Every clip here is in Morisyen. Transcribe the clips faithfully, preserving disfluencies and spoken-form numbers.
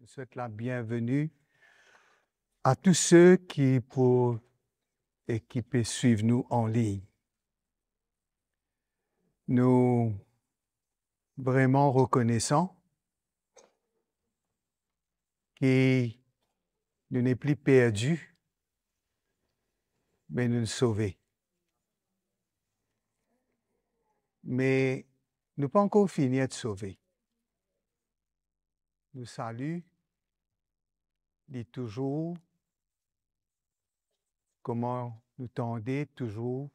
swet la bienveni a tou seki pou e ki pe swiv nou an lign. Nou vreman rekonesan ki nou nepli perdi, me nou sove. Me nou pa ankor fini et sove. Nou sali, li touzour, kouma nou tande touzour,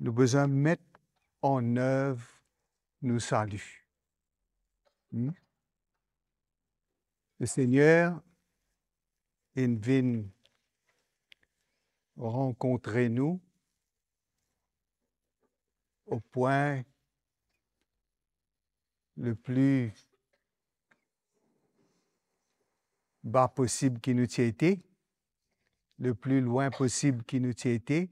nou bizin met an nev nou sali. Hmm? Lesegner inn vinn rankontre nou o pwin le pli ba posib ki nou ti ete, le pli lwin posib ki nou ti ete,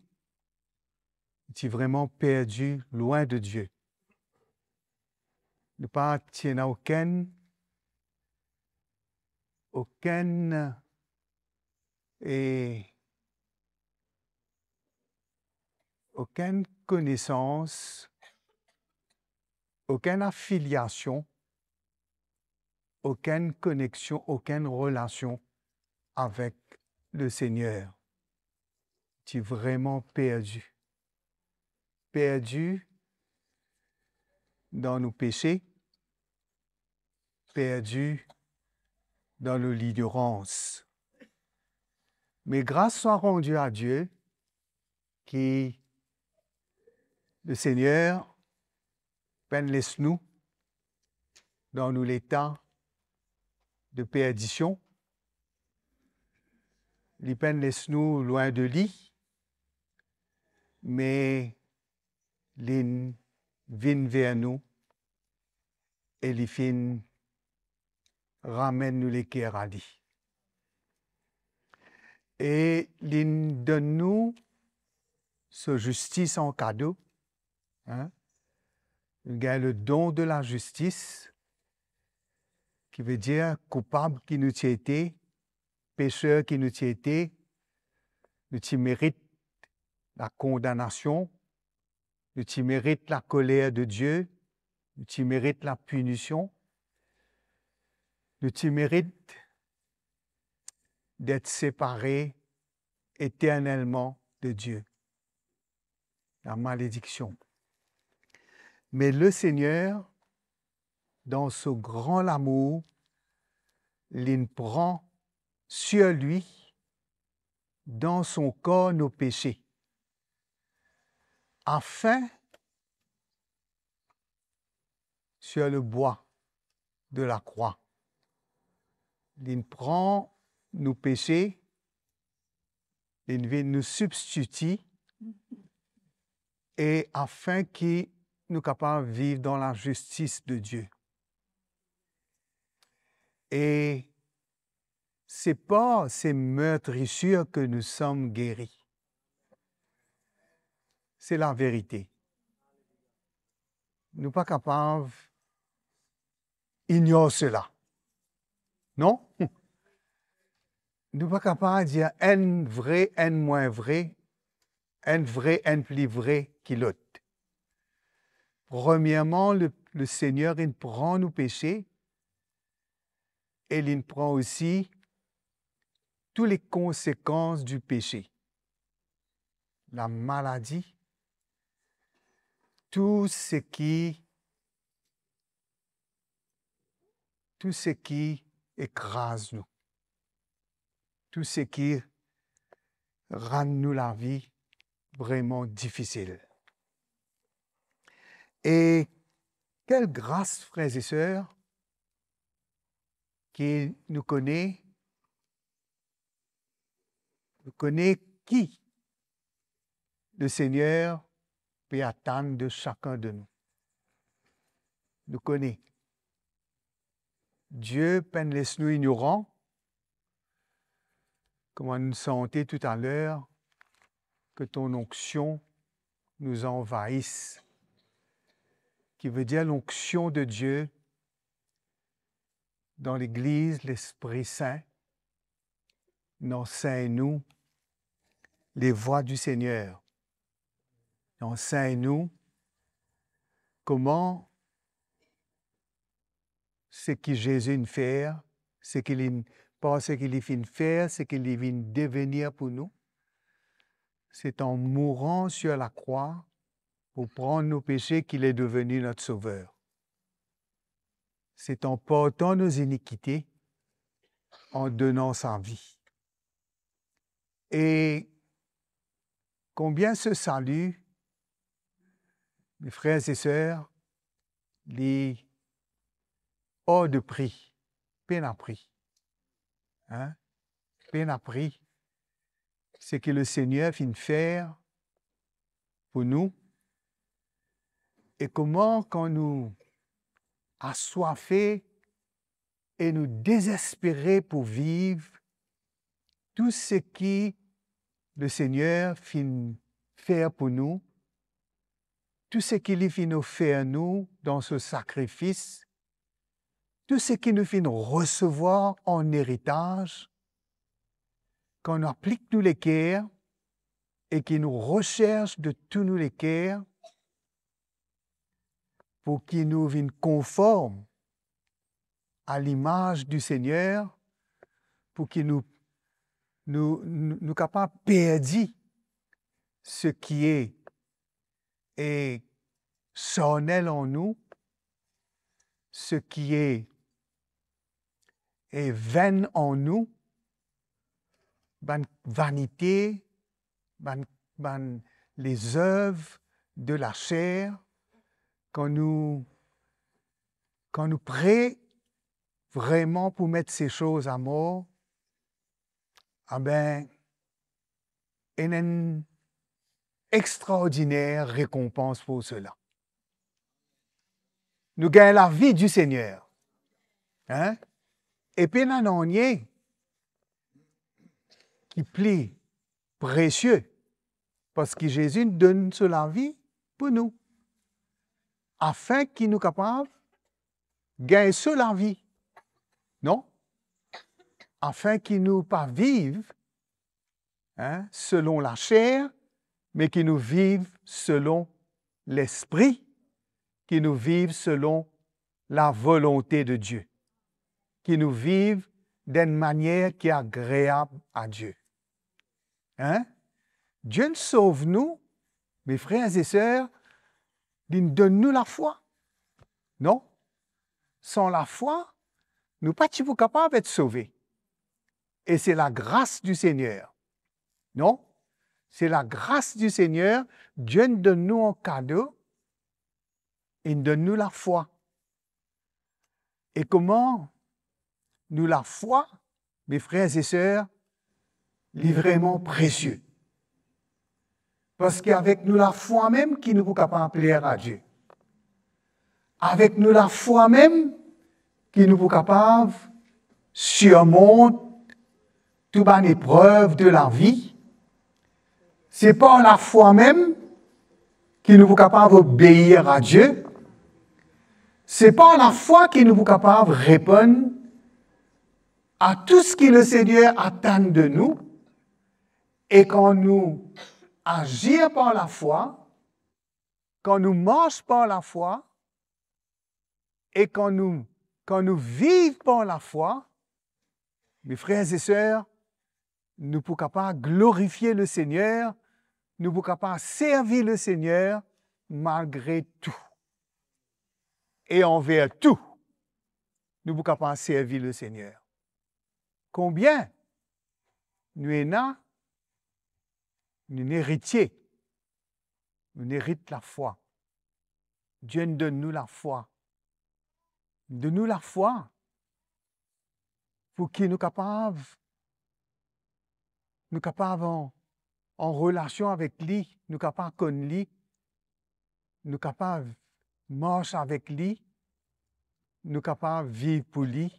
ti vreman perdi lwin de Die. Nou pa ti ena okenn, okenn, e, okenn konesans, okenn afiliasion, okenn koneksion, okenn relasion avek Lesegner. Ti vreman perdi. Perdi dan nou pese, perdi dan nou lignorans. Me gras swa randi a Die ki Lesegner pa'nn les nou dan nou leta de perdision. Li pa'nn les nou lwin de li, me li vinn ver nou e li finn ramenn nou leker a li. E li donn nou so zistis an kado, hein? Nou gagn le don de la zistis, ki ve dir koupab ki nou ti ete, peser ki nou ti ete, nou ti merit lakondanasion, nou ti merit lakoler de Die, nou ti merit lapinision, nou ti merit d'être séparés éternellement de Dieu. La malédiction. Me Lesegner, dan so gran lamour, linn pran sir li dan so kor nou pese, afin, sur le bois de la croix, linn pran nou pese, linn vinn nou sibstiti, e afin ki nou kapav viv dan lazistis de Die. E c'est par ces meurtrissures que nous sommes guéris. C'est la vérité. Nou pa kapav ignor sela. Non? Nou pa kapav dir enn vre, enn mwin vre, enn vre, enn pli vre ki lot. Premierman, le, Lesegner inn pran nou pese, e linn pran osi tou le konsekans di pese. Lamaladi, tou seki, tou seki ekraz nou, tou seki rann nou lavi vreman difisil. E kel gras, frer e ser, ki nou kone, nou kone ki Lesegner pe atann de sakenn de nou. Nou kone. Die pa'nn les nou ignoran, kouma nou sante toutaler, que ton onction nous envahisse, ki ve dir lonksion de Die dan legliz, Lespri Sin, inn ansegn nou levwa di Segner. Inn ansegn nou kouma seki Zezi inn fer, seki li, par seki li finn fer, seki li vinn devenir pou nou, se an mouran sir lakrwa pou pran nou pese ki li deveni nou Sover. Se an portan nou inikite, an donan sa vi. E konbien se sali, me frer e ser, li hors de prix, pena pri. Hein? Pena pri. Seki Lesegner finn fer pou nou. E kouma kan nou aswafe e nou dezespere pou viv tou seki Lesegner finn fer pou nou, tou seki li finn ofer nou dan so sakrifis, tou seki nou finn resevwar an eritaz, kan nou aplik nou leker e ki nou resers de tou nou leker, pou ki nou vinn konform a limaz di Segner, pou ki nou, nou, nou, nou kapav perdi seki e, e sarnel an nou, seki e, e vin an nou, bann vanite, bann, bann lezev de laser, kan nou, kan nou pre vreman pou met se soz amor, abe, ena enn extraordiner rekonpans pou sela. Nou gagn lavi di Segner. Hein? E pena nanye ki pli presie, parski Zezi donn so lavi pou nou, afin ki nou kapav gagn so lavi. Non? Afin ki nou pa viv, hein, selon laser, me ki nou viv selon Lespri, ki nou viv selon lavolonte de Die, ki nou viv dan enn manier ki agreab a Die. Hein? Die inn sov nou, me frer e ser, li donn nou lafwa. Non? San lafwa, nou pa ti pou kapav et sove. E se lagras di Segner. Non? Se lagras di Segner, Die donn nou an kado, e donn nou lafwa. E kouma nou lafwa, me frer e ser, li vreman presie. Parski avek nou lafwa mem ki nou pou kapav pler a Die. Avek nou lafwa mem ki nou pou kapav sirmont tou bann eprev de lavi. Se par lafwa mem ki nou pou kapav obeir a Die. Se par lafwa ki nou pou kapav reponn a tou seki Lesegner atann de nou. E kan nou azir par lafwa, kan nou mars par lafwa, e kan nou, kan nou viv par lafwa, me frer e ser, nou pou kapav glorifie Lesegner, nou pou kapav servi Lesegner malgre tou. E anver tou, nou pou kapav servi Lesegner. Konbien nou ena, nou ena eritie, nou ena erit lafwa. Die donn nou lafwa. Donn nou lafwa pou ki nou kapav, nou kapav an, an relasion avek li, nou kapav konn li, nou kapav mars avek li, nou kapav viv pou li,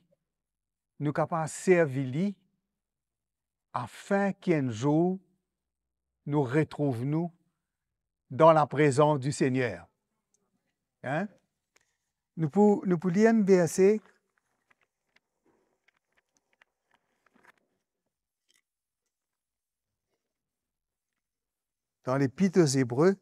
nou kapav servi li, afin ki enn zour nou retrouv nou dan laprezans di Segner. Hein? Nou pou, nou pou lir enn verse dan Lepit o Zebre,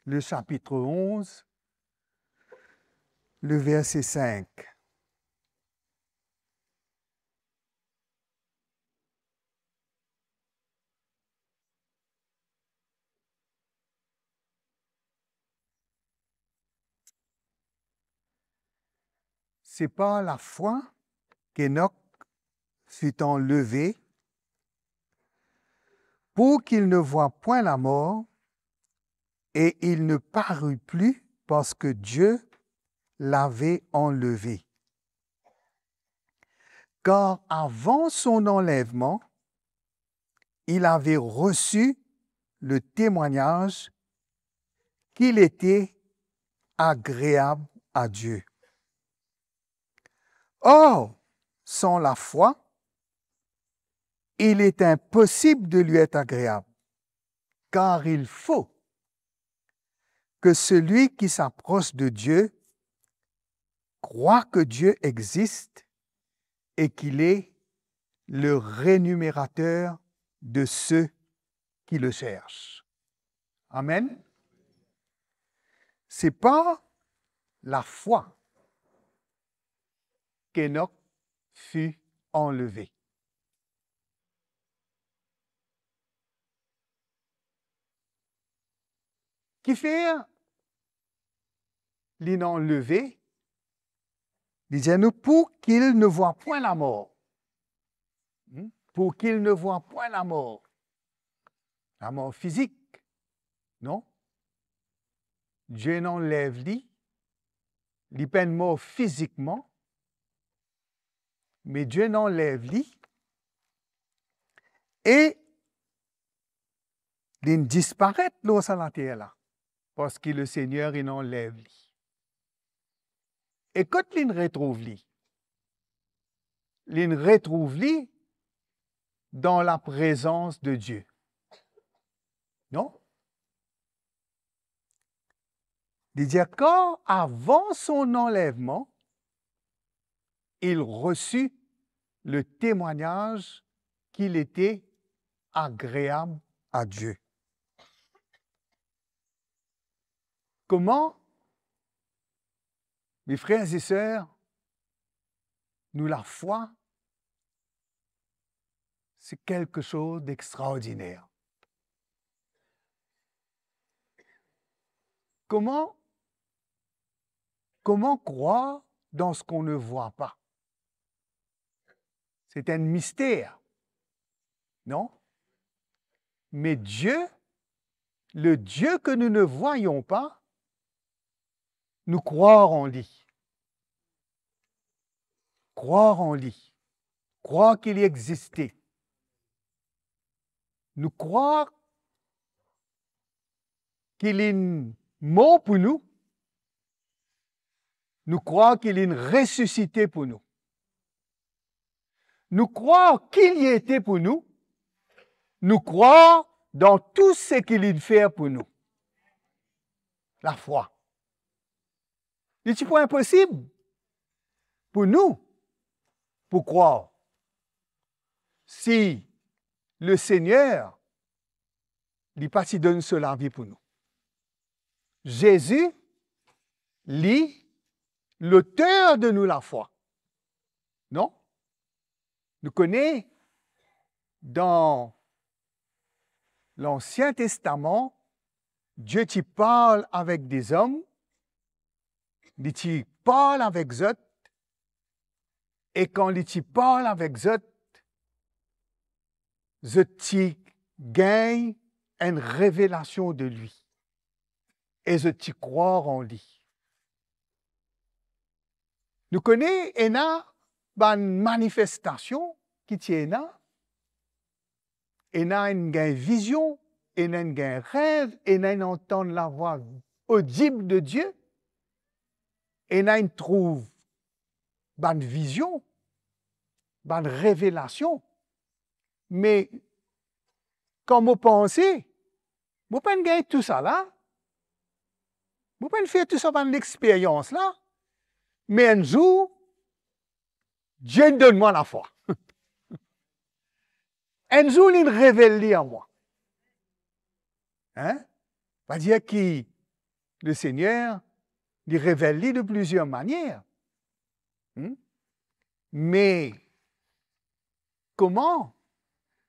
le sapit onz, le verse sink. C'est par la foi qu'Enoch fut enlevé pour qu'il ne voie point la mort, et il ne parut plus parce que Dieu l'avait enlevé. Car avant son enlèvement, il avait reçu le témoignage qu'il était agréable à Dieu. Or, sans la foi, il est impossible de lui être agréable, car il faut que celui qui s'approche de Dieu croit que Dieu existe et qu'il est le rémunérateur de ceux qui le cherchent. Amen. C'est par la foi qu'Enoch fut enlevé. Kifer li inn anleve? Li dir nou, pour qu'il ne voie point la mort. Hmm? Pour qu'il ne voie point la mort. La mor fizik, non? Dieu inn anlev li, li pa'nn mor fizikman, me Dieu inn anlev li, e li inn disparet lor sa later la, parski Lesegner inn anlev li. E kot li'nn retrouv li? Li'nn retrouv li dan laprezans de Dieu. Non? Li dir, car avant son enlèvement, il reçut le témoignage qu'il était agréable à Dieu. Kouma, mes frères et sœurs, nou lafwa, c'est quelque chose d'extraordinaire. Comment, comment croire dans ce qu'on ne voit pas? C'est un mystère, non? Mais Dieu, le Dieu que nous ne voyons pas, nou krwar an li. Krwar an li. Krwar ki li existe. Nou krwar ki li'nn mor pou nou. Nou krwar ki li'nn resisite pou nou. Nou krwar ki li ete pou nou. Nou krwar dan tou seki li'nn fer pou nou. Lafwa. Li ti pou inposib pou nou pou krwar si Lesegner, li pa ti donn so lavi pou nou. Zezi, li, loter de nou lafwa. Non? Nou kone, dan Lansien Testaman, Die ti parl avek de zom, li ti parl avek zot, e kan li ti parl avek zot, zot ti gagn enn revelasion de li, e zot ti krwar an li. Nou kone ena bann manifestasion ki ti ena, ena inn gagn vizion, ena inn gagn rev, ena inn antann lavwa odib de Die, ena inn trouv bann vizion, bann revelasion. Me kan mo panse, mo pa'nn gagn tousala, mo pa'nn fer tou sa bann lexperyans la, Me enn zour, Dieu donn mwa lafwa. Enn zour, li revel li a mwa. Hein? Savedir ki Lesegner, li revel li de plizier manier. Hmm? Me kouma?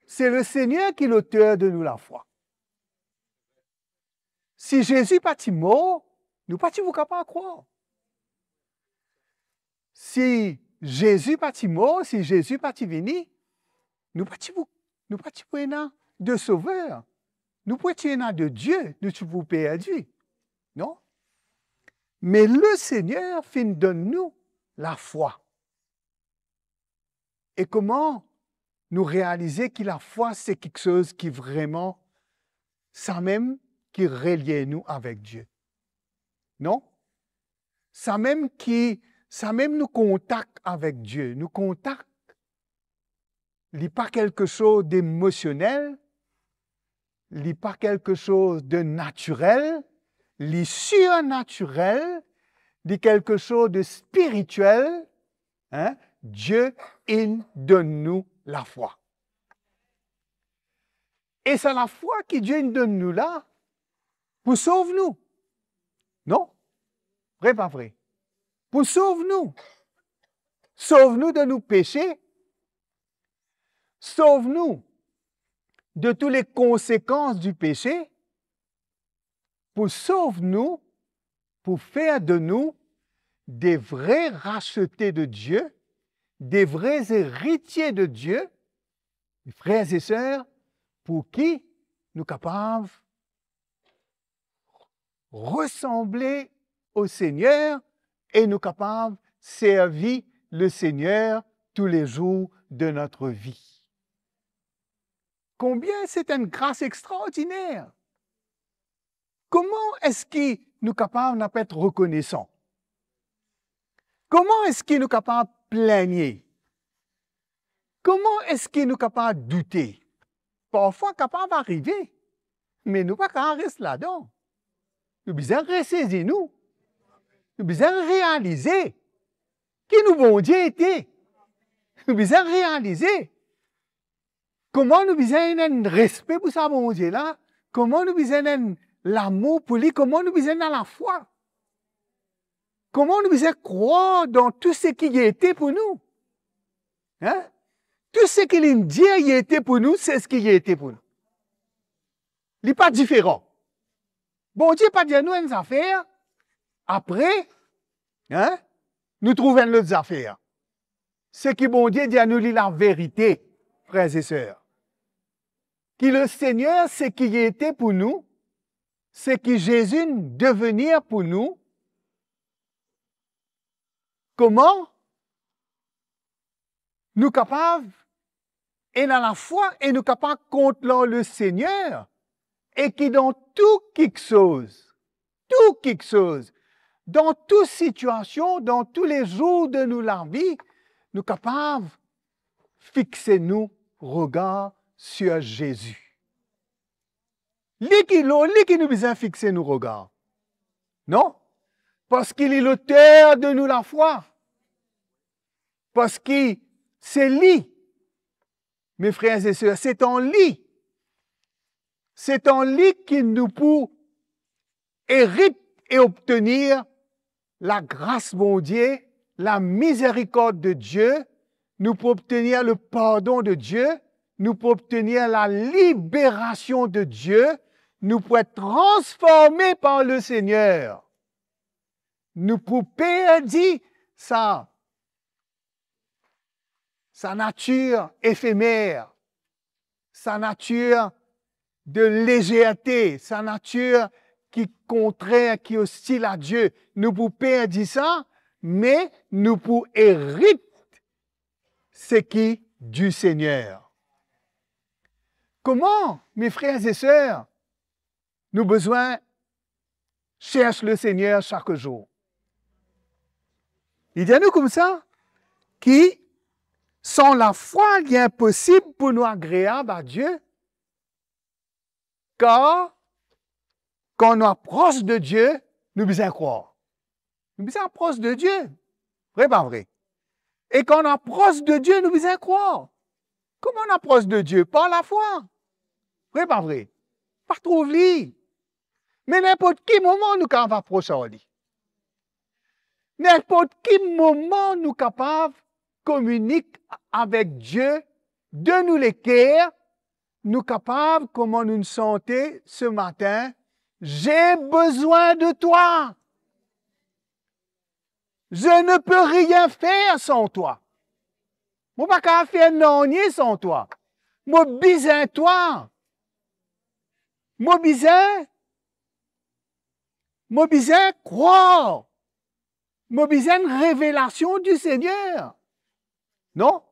Se Lesegner ki loter de nou lafwa. Si Zezi pa ti mor, nou pa ti pou kapav krwar. Si Zezi pa ti mor, si Zezi pa ti vini, nou pa ti pou, nou pa ti pou ena de sover. Nou pa ti ena de Die, nou ti pou perdi. Non? Me Lesegner finn donn nou lafwa. E kouma nou realize ki lafwa se kiksoz ki vreman samem ki relie nou avek Die? Non? Samem ki, samem nou kontak avek Die, nou kontak, li pa kiksoz demosionel, li pa kiksoz de natirel, li sirnatirel, li kiksoz de spiritiel, hein? Die inn donn nou lafwa. E sa lafwa ki Die inn donn nou la, pou sov nou. Non? Vre, pa vre? Pou sov nou. Sov nou de nou pese, sov nou de tou le konsekans di pese, pou sov nou, pou fer de nou de vre rasete de Die, de vre zeritie de Die, frer e ser, pou ki nou kapav resanble o Segner e nou kapav servi Lesegner tou le zour de notre vie. Konbien se enn gras extraordiner! Kouma eski nou kapav nepla rekonesan? Kouma eski nou kapav pligne? Kouma eski nou kapav doute? Parfwa kapav arive, me nou pa kapav res ladan. Nou bizin resezi nou. Nou bizin realize ki nou Bondie ete. Nou bizin realize kouma nou bizin ena enn respe pou sa Bondie la, kouma nou bizin ena enn lamour pou li, kouma nou bizin ena lafwa. Kouma nou bizin krwar dan tou seki li ete pou nou. Hein? Tou seki li dir li ete pou nou, se seki li ete pou nou. Li pa diferan. Bondie pa dir nou enn zafer, apre, hein, nou trouv enn lot zafer. Seki Bondie dir nou li laverite, frer e ser. Ki Lesegner, seki li ete pou nou, seki Zezi devenir pou nou, kouma nou kapav ena lafwa e nou kapav kont lor Lesegner, e ki dan tou kiksoz, tou kiksoz, dan tou sitiasion, dan tou le zour de nou lavi, nou kapav fixe nou regar sir Zezi. Li ki, lor li ki nou bizin fixe nou regar. Non? Parski li loter de nou lafwa. Parski se li, me frer e ser, se an li. Se an li ki nou pou erit e obtenir lagras Bondie, lamizerikord de Die, nou pou obtenir le pardon de Die, nou pou obtenir laliberasion de Die, nou pou et transforme par Lesegner. Nou pou perdi sa, sa natir efemer, sa natir de lezerte, sa natir ki kontrer, ki ostil a Die. Nou pou perdi sa, me nou pou erit seki di Segner. Kouma, me frer e ser, nou bizin sers Lesegner sak zour? Li dir nou koumsa, ki san lafwa, li inposib pou nou agreab a Die, kar kan nou apros de Die, nou bizin krwar. Nou bizin apros de Die. Vre pa vre? E kan nou apros de Die, nou bizin krwar. Kouma nou apros de Die? Par lafwa. Vre pa vre? Pa trouv li. Me ninport ki moman nou kapav apros ar li. Ninport ki moman nou kapav kominik avek Die de nou leker, nou kapav, kouma nou sante se matin, J'ai besoin de toi. Je ne peux rien faire sans toi. Mo pa kapav fer nanye san twa. Mo bizin twa. Mo bizin, mo bizin krwar. Mo bizin enn revelasion di Segner. Non?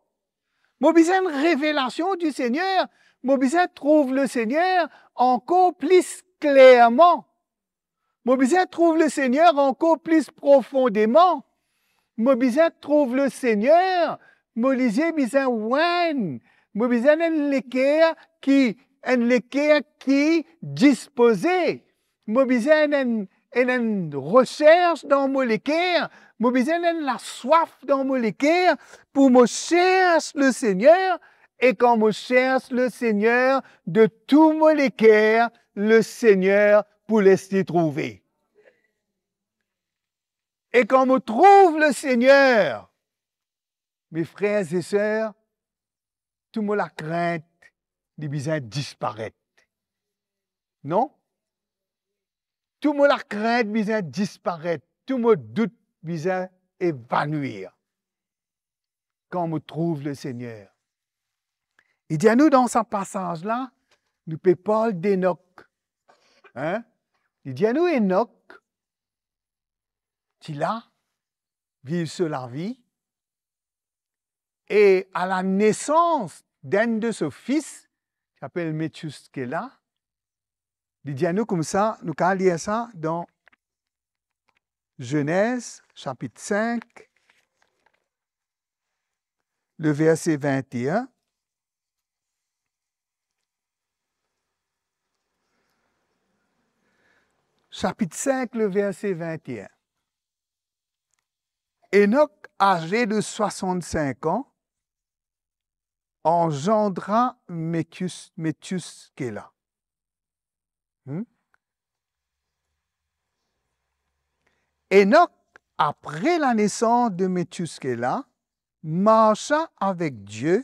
Mo bizin enn revelasion di Segner. Mo bizin trouv Lesegner ankor plis klerman. Mo bizin trouv Lesegner ankor plis profondeman. Mo bizin trouv Lesegner. Mo lizie bizin winn. Mo bizin enn leker ki, enn leker ki dispoze. Mo bizin enn, enn, enn resers dan mo leker. Mo bizin enn laswaf dan mo leker pou mo sers Lesegner. E kan mo sers Lesegner de tou mo leker, Lesegner pou les li trouve. E kan mo trouv Lesegner, me frer e ser, tou mo lakrint, li bizin disparet. Non? Tou mo lakrint bizin disparet. Tou mo dout bizin evanwir. Kan mo trouv Lesegner. Li dir nou dan sa pasaz la, nou pe parl Enok. Hein? Li dir nou Enok ti la, viv so lavi, e a la nesans d'enn de so fis, ki apel Methusela, li dir nou koumsa, nou kapav lir sa dan Zenez, sapit sink, le verse vinte et un. Sapit sink, le verse vinte et un. Enok, aze de swasant-sink an, anzandra Methus-, Methusela. Hmm? Enok, apre lanesans de Methusela, marsa avek Die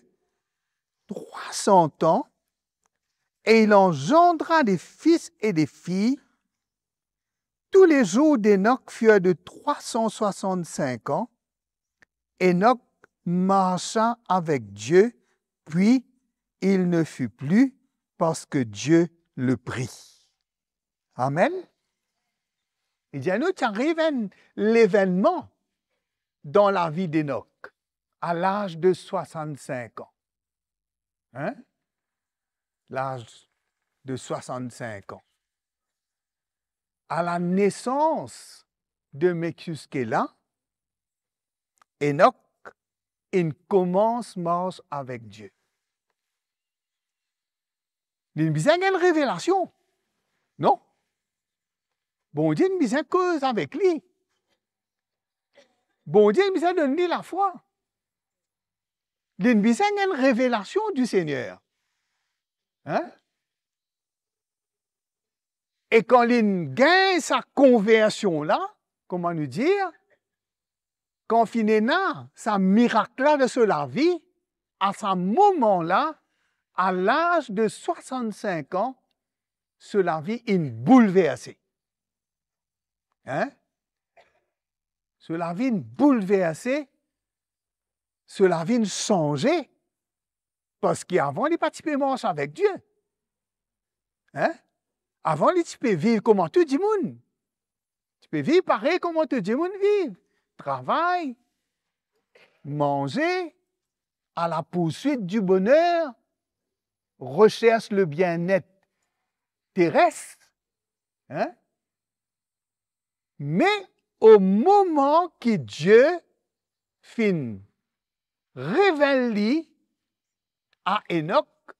trwa san an, e il anzandra de fis e de fiy. Tous les jours d'Enoch furent de trois cent soixante-cinq ans. Enoch marcha avec Dieu, puis il ne fut plus, parce que Dieu le prit. Amen. Li dir nou, ti ariv enn levennman dan lavi d'Enoch, a laz de swasant-sink an. Hein? Laz de swasant-sink an. A la nesans de Methusela, Enoch inn koumans mars avek Die. Li bizin gagn revelasion. Non? Bondie bizin koz avek li. Bondie bizin donn li lafwa. Li bizin gagn revelasion di Segner. Hein? E kan li gagn sa konversion la, kouma nou dir, kan finn ena sa mirak la dan so lavi, a sa moman la, a laz de swasant-sink an, so lavi inn boulverse. Hein? So lavi inn boulverse, so lavi inn sanze, parski avan li pa ti pe mars avek Die. Hein? Avan li ti pe viv kouma tou dimoun. Ti pe viv parey kouma tou dimoun viv. Travay, manze, à la poursuite du bonheur, recherche le bien-être terrestre. Hein? Me o moman ki Die finn revel li a Enoch,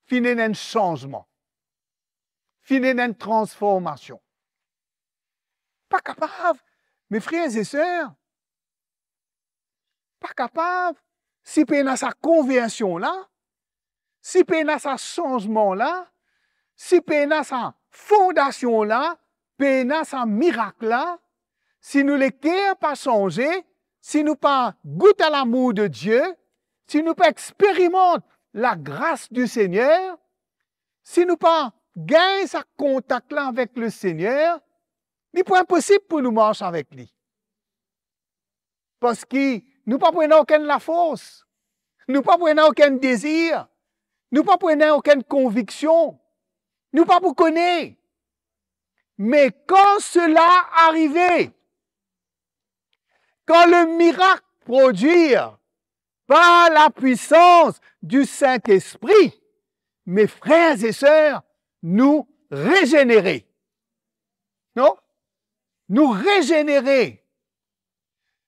finn ena enn sanzman, finn ena enn transformasion. Pa kapav, me frer e ser, pa kapav, si pena sa konversion la, si pena sa sanzman la, si pena sa fondasion la, pena sa mirak la, si nou leker pa sanze, si nou pa gout a lamour de Die, si nou pa experimant lagras di Segner, si nou pa gagn sa kontak la avek Lesegner, li pou inposib pou nou mars avek li. Parski nou pa pou ena okenn lafors, nou pa pou ena okenn dezir, nou pa pou ena okenn konviksion, nou pa pou kone. Me kan sela arive, kan le mirak prodwir par la pwisans di Sintespri, me frer e ser, nou rezenere. Non? Nou rezenere.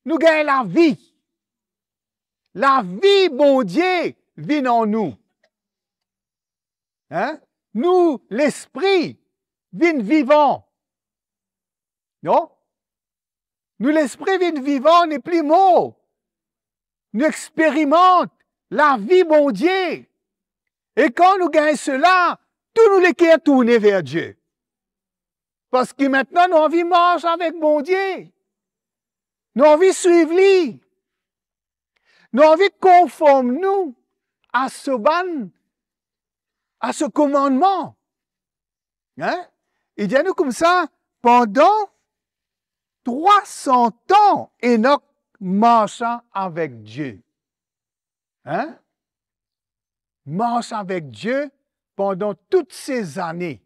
Nou gagn lavi. Lavi Bondie vinn an nou. Hein? Nou lespri vinn vivan. Non? Nou lespri vinn vivan, nepli mor. Nou experimant lavi Bondie. E kan nou gagn sela, tou nou leker tourne ver Die. Parski aster nou anvi mars avek Bondie. Nou anvi swiv li. Nou anvi konform nou a so bann, a so komannman. Hein? Li dir nou koumsa, pandan trwa san an, Enok marsa avek Die. Hein? Mars avek Die pandan tou se zane.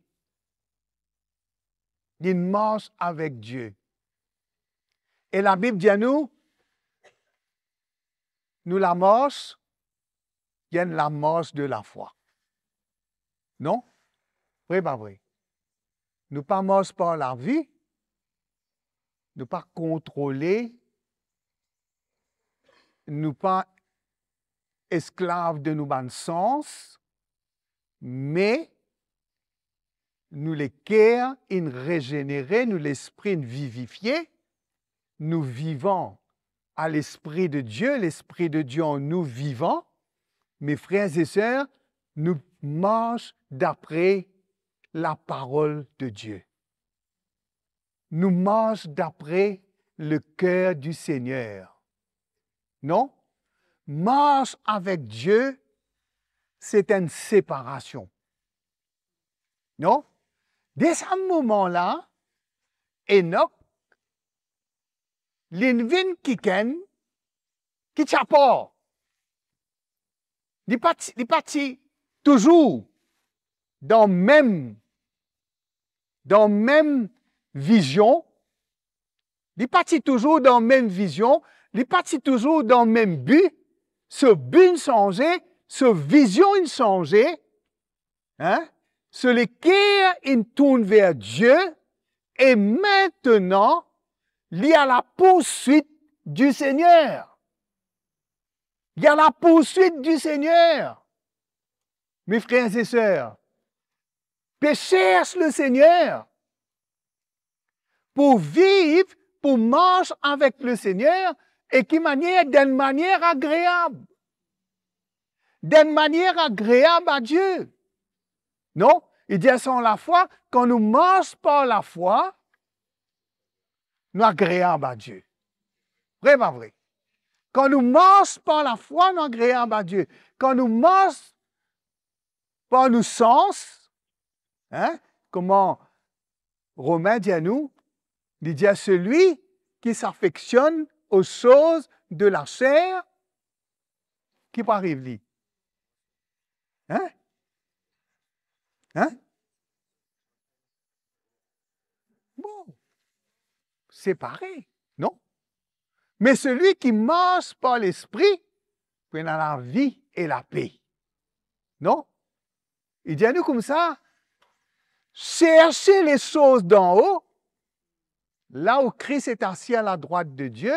Li mars avek Die. E Labib dir nou, nou lamars, li enn lamars de lafwa. Non? Vre, pa vre? Nou pa mars par lavi, nou pa kontrole, nou pa esklav de nou bann sans, me nou leker inn rezenere, nou lespri inn vivifie, nou vivan a Lespri de Die, Lespri de Die an nou vivan, me frer e ser, nou mars dapre laparol de Die. Nou mars dapre le ker di Segner. Non? Mars avek Die, se enn separasion. Non? De sa moman la, Enok, li vinn kikenn ki ti apar. Li pa ti, li pa ti touzour dan mem, dan mem vizion. Li pa ti touzour dan mem vizion, li pa ti touzour dan mem bi. So bi inn sanze, so vizion inn sanze. Hein? So leker inn tourn ver Die, e aster li a lapouswit di Segner. Li a lapouswit di Segner. Me frer e ser, pe sers Lesegner pou viv, pou mars avek Lesegner, e ki manier? Dan manier agreab. Dan manier agreab a Die. Non? Li dir sa lafwa, kan nou mars par lafwa, nou agreab a Die. Vre, pa vre? Kan nou mars par lafwa, nou agreab a Die. Kan nou mars par nou sans, hein, kouma Romin dir nou, li dir, celui qui s'affectionne aux choses de la chair, ki pou ariv li? Hein? Hein? Bon, separe, non? Mais celui qui marche par l'Esprit, pou ena lavi e lape. Non? Li dir nou koumsa, cherchez les choses d'en haut, là où Christ est assis à la droite de Dieu,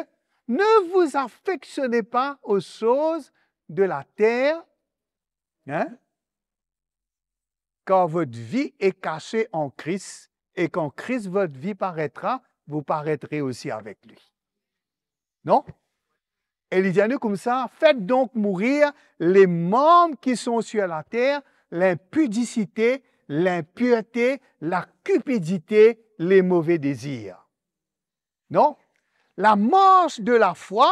ne vous affectionnez pas aux choses de la terre, hein, car votre vie est cachée en Christ, et quand Christ, votre vie, paraîtra, vous paraîtrez aussi avec lui. Non? E li dir nou koumsa, faites donc mourir les membres qui sont sur la terre, l'impudicité, l'impurté, la cupidité, les mauvais désirs. Non? Lamars de lafwa,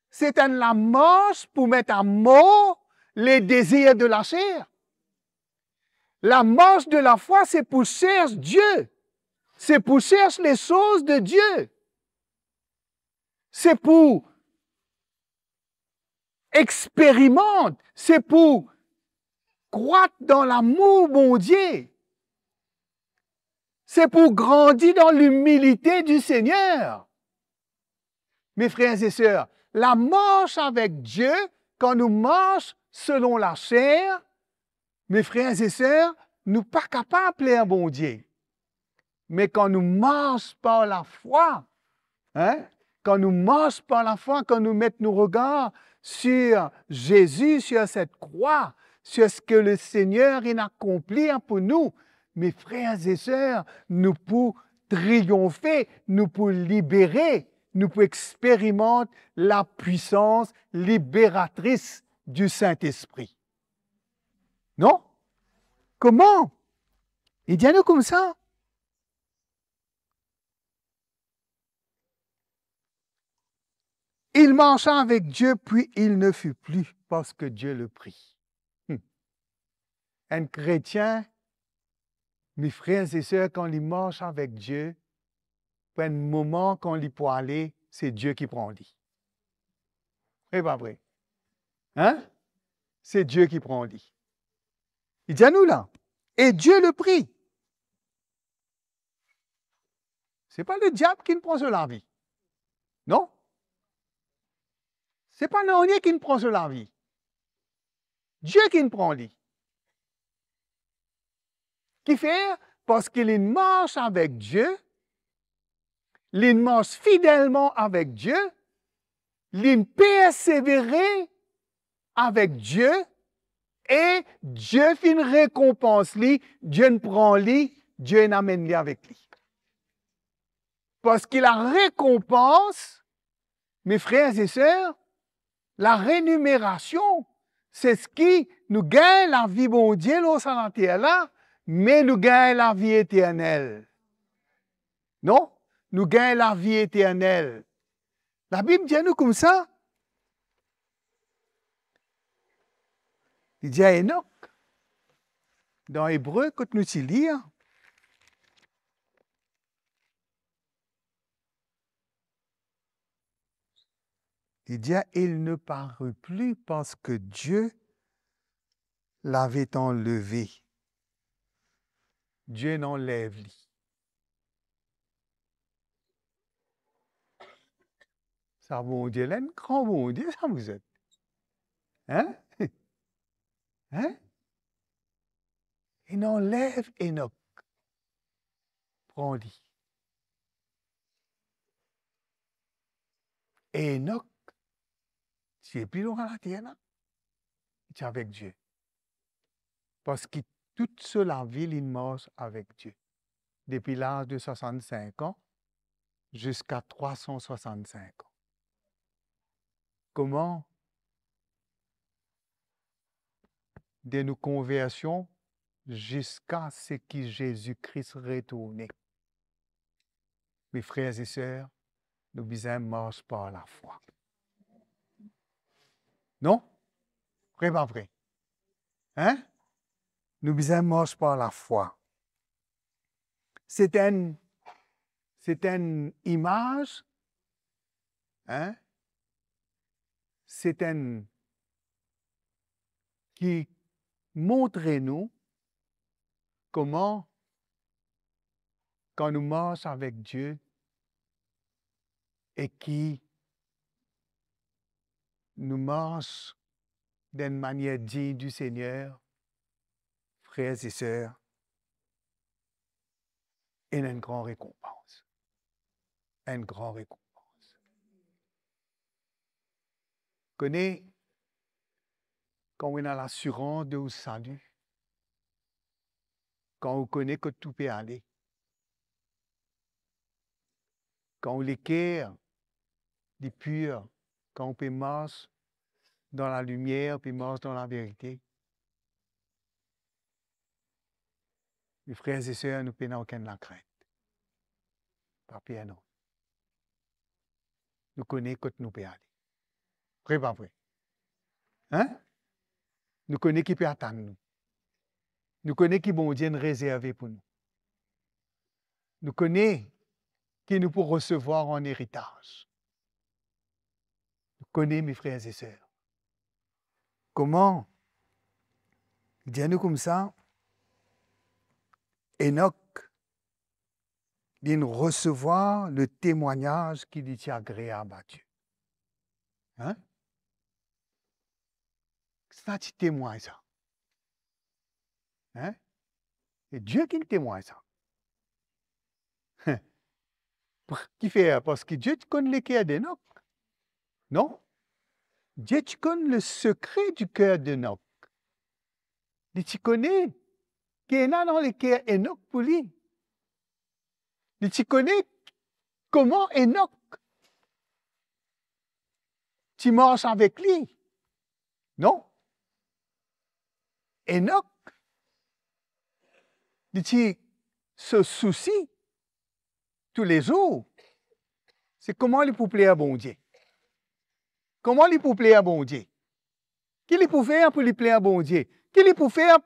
se enn lamars pou met amor le dezir de laser. Lamars de lafwa, se pou sers Die. Se pou sers les choses de Dieu. Se pou experimant, se pou krwat dan lamour Bondie. Se pou grandi dan limilite di Segner. Me frer e ser, lamars avek Die, kan nou mars selon laser, me frer e ser, nou pa kapav pler Bondie. Me kan nou mars par lafwa, hein, kan nou mars par lafwa, kan nou met nou regar sir Zezi, sir set krwa, sir seki Lesegner inn akonplir pou nou, me frer e ser, nou pou triyonfe, nou pou libere, nou pou experimant lapwisans liberatris di Sintespri. Non? Kouma? Li dir nou koumsa. Il marcha avec Dieu, puis il ne fut plus, parce que Dieu le prit. Hmm. Enn kretien, me frer e ser, kan li mars avek Die, pou enn moman, kan li pou ale, se Die ki pran li. Vre pa vre? Hein? Se Die ki pran li. Li dir nou la, et Dieu le prit. Se pa lediab ki'nn pran so lavi. Non? Se pa nanye ki'nn pran so lavi. Die ki'nn pran li. Kifer? Parski li'nn mars avek Die, li'nn mars fidelman avek Die, li'nn persevere avek Die, e Die finn rekonpans li, Die'nn pran li, Die'nn amenn li avek li. Parski larekonpans, me frer e ser, larenimerasion, se seki nou gagn lavi Bondie lor sa later la, me nou gagn lavi eternel. Non? Nou gagn lavi eternel. Labib dir nou koumsa, li dir Enok, dan Ebre kot nou ti lir, li dir, il ne parut plus parce que Dieu l'avait enlevé. Die inn anlev li. Sa Bondie la, enn gran Bondie sa, zot. Hein? Hein? Inn anlev Enok. Pran li. Enok ti nepli lor later la. Li ti avek Die. Parski tou so lavi, li'nn mars avek Die. Depi laz de swasant-sink an ziska trwa san swasant-sink an. Kouma? De nou konversion ziska seki Zezi Kris retourne. Me frer e ser, nou bizin mars par lafwa. Non? Vre pa vre? Hein? Nou bizin mars par lafwa. Se enn, se enn imaz, hein? Se enn ki montre nou kouma, kan nou mars avek Die e ki nou mars dan enn manier dign di Segner, frer e ser, ena enn gran rekonpans. Enn gran rekonpans. Kone, kan ou ena lasirans de ou sali, kan ou kone kot ou pe ale, kan ou leker li pir, kan ou pe mars dan lalimier, ou pe mars dan laverite, me frer e ser, nou pena okenn lakrint. Pa per non. Nou kone kot nou pe ale. Vre pa vre? Hein? Nou kone ki pe atann nou. Nou kone ki Bondie inn rezerve pou nou. Nou kone ki nou pou resevwar an eritaz. Nou kone, me frer e ser, kouma, li dir nou koumsa, Enok, linn resevwar le temwagnaz ki li ti agreab a Die. Hein? Sa ti temwagn sa. Hein? E Die ki'nn temwagn sa. Kifer? Parski Die ti konn leker de Enok. Non? Die ti konn le sekre di ker de Enok. Li ti kone ki ena dan leker Enok pou li. Li ti kone kouma Enok ti mars avek li. Non? Enok, li ti, so sousi toulezour, se kouma li pou pler Bondie. Kouma li pou pler Bondie? Ki li pou fer pou li pler Bondie? Ki li pou fer,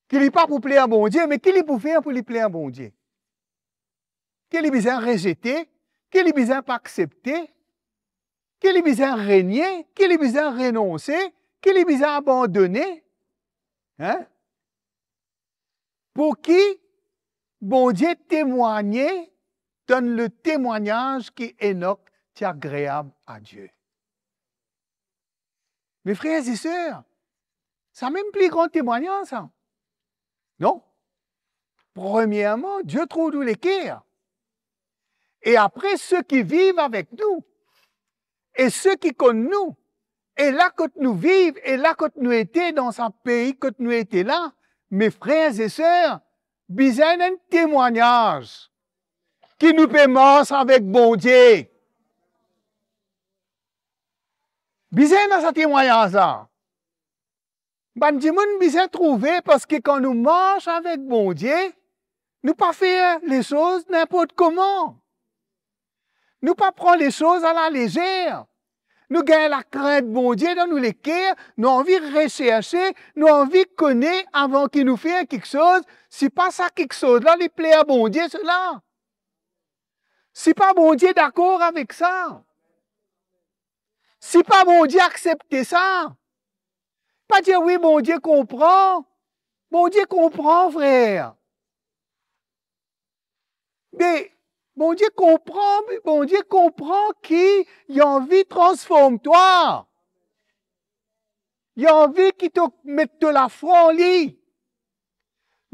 ki li pa pou pler Bondie, me ki li pou fer pou li pler Bondie? Ki li bizin rezete? Ki li bizin pa aksepte? Ki li bizin renie? Ki li bizin renonse? Ki li bizin abandone? Hein? Pou ki Bondie temwagne, donn le temwagnaz ki Enok ti agreab a Die. Me frer e ser, sa mem pli gran temwagnaz sa. Non? Premierman, Die trouv nou leker. E apre, seki viv avek nou, e seki konn nou, e la kot nou viv, e la kot nou ete, dan sa pei kot nou ete la, me frer e ser, bizin enn temwagnaz ki nou pe mars avek Bondie. Bizin ena sa temwagnaz la. Bann dimoun bizin trouve, parski kan nou mars avek Bondie, nou pa fer lesoz ninport kouma. Nou pa pran lesoz alalezer. Nou gagn lakrint Bondie dan nou leker, nou anvi reserse, nou anvi kone avan ki nou fer kiksoz, si pa sa kiksoz la, li pler Bondie sela. Si pa Bondie dakor avek sa. Si pa Bondie aksepte sa. Pa dir, "Wi, Bondie konpran." Bondie konpran, frer. Me Bondie konpran, me Bondie konpran ki li anvi transform twa. Li anvi ki to met to lafwa an li.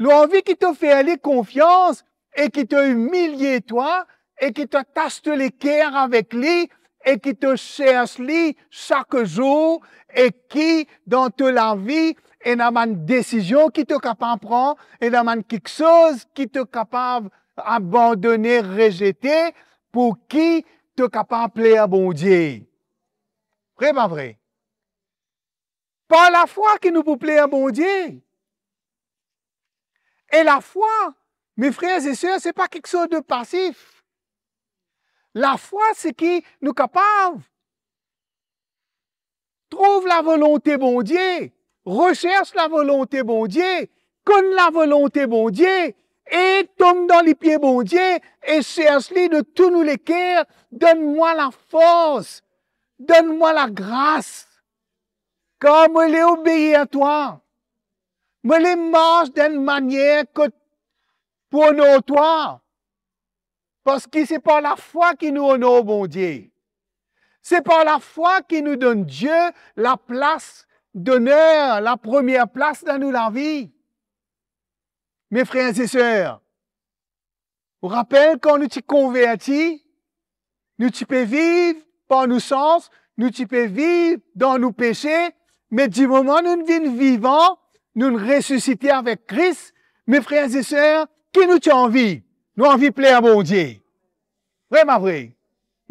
Li anvi ki to fer li konfians e ki to imilie twa e ki to atas to leker avek li e ki to sers li sak zour e ki dan to lavi ena bann desizion ki to kapav pran, ena bann kiksoz ki to kapav abandone, rezete, pou ki to kapav pler Bondie. Vre pa vre? Par lafwa ki nou pou pler Bondie. E lafwa, me frer e ser, se pa kiksoz de pasif. Lafwa, se ki nou kapav trouv lavolonte Bondie, resers lavolonte Bondie, konn lavolonte Bondie, e tom dan lipie Bondie, e sers li de tou nou leker, donn mwa lafors, donn mwa lagras, kar mo le obeir twa, mo le mars dan enn manier kot pou onor twa. Parski se par lafwa ki nou onor Bondie. Se par lafwa ki nou donn Die laplas doner, lapremier plas dan nou lavi. Me frer e ser, ou rapel kan nou ti konverti, nou ti pe viv par nou sans, nou ti pe viv dan nou pese, me dimoman nou vinn vivan, nou resisite avek Kris, me frer e ser, ki nou ti anvi? Nou anvi pler Bondie. Vre pa vre?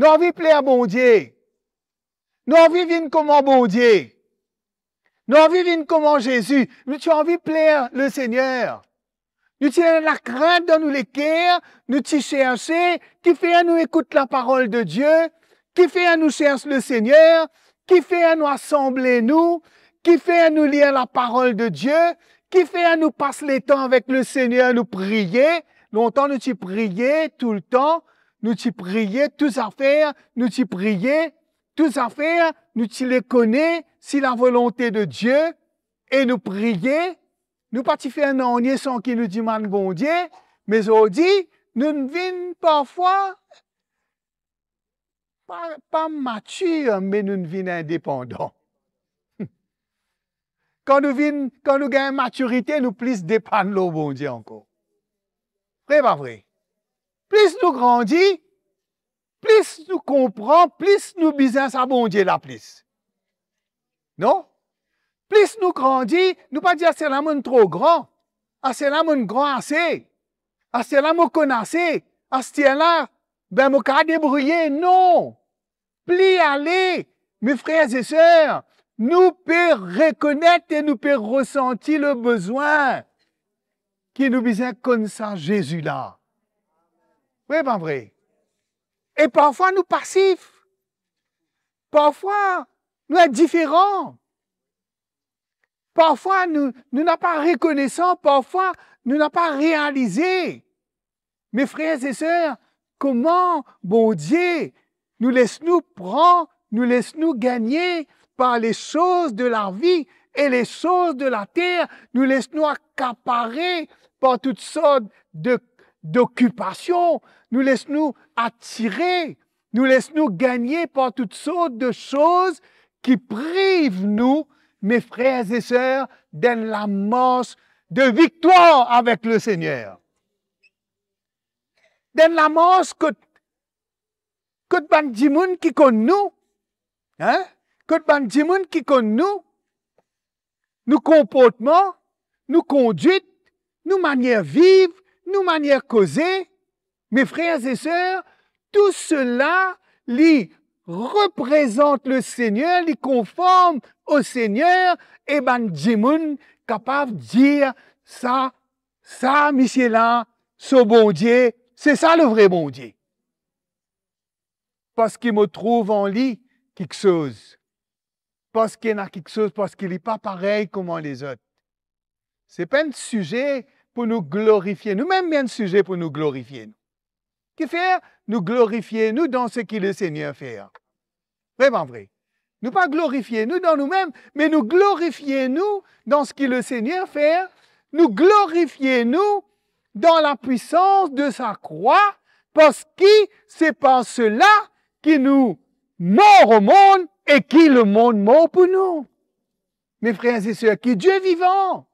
Nou anvi pler Bondie. Nou anvi vinn kouma Bondie. Nou anvi vinn kouma Zezi. Nou ti anvi pler Lesegner. Nou ti ena lakrint dan nou leker, nou ti serse, kifer nou ekout laparol de Die, kifer nou sers Lesegner, kifer nou asanble nou, kifer nou lir laparol de Die, kifer nou pas letan avek Lesegner, nou priye. Lontan nou ti priye toultan, nou ti priye tou zafer, nou ti priye tou zafer, nou ti le kone si lavolonte de Die, e nou priye, nou pa ti fer nanye san ki nou dimann Bondie, me zordi, nou vinn parfwa pa, pa matir, me nou vinn indepandan. Kan nou vinn, kan nou gagn matirite, nou plis depann lor Bondie ankor. Vre, pa vre? Plis nou grandi, plis nou konpran, plis nou bizin sa Bondie la plis. Non? Plis nou grandi, nou pa dir, "Aster la mo'nn tro gran, aster la mo'nn gran ase, aster la mo konn ase, aster la, be, mo kapav debrouye." Non! Pli ale, me frer e ser, nou pe rekonet e nou pe resanti le bezwin ki nou bizin konn sa Zezi la. Vre, pa vre? E parfwa nou pasif. Parfwa nou indiferan. Parfwa nou, nou napa rekonesan, parfwa nou napa realize. Me frer e ser, kouma Bondie, nou les nou pran, nou les nou gagne par les choses de la vie et les choses de la terre, nou les nou akapare par tout sort de, dokipasion, nou les nou atire, nou les nou gagne par tout sort de choses ki priv nou, me frer e ser, d'enn lamars de viktwar avek Lesegner. D'enn lamars kot, kot bann dimoun ki konn nou, hein? Kot bann dimoun ki konn nou, nou konportman, nou kondwit, nou manier viv, nou manier koze, me frer e ser, tou sela, li reprezant Lesegner, li konform o Segner, e bann dimoun kapav dir, "Sa, sa misie la, so Bondie, se sa le vre Bondie." Parski mo trouv an li kiksoz. Parski ena kiksoz, parski li pa parey kouma lezot. Se pa enn size pou nou glorifie nou mem, me enn size pou nou glorifie nou. Kifer nou glorifie nou dan seki Lesegner fer? Vre, pa vre? Nou pa glorifie nou dan nou mem, me nou glorifie nou dan seki Lesegner fer. Nou glorifie nou dan lapwisans de sa krwa, parski se par sela ki nou mor o mond e ki lemond mor pou nou. Me frer e ser, ki Die vivan!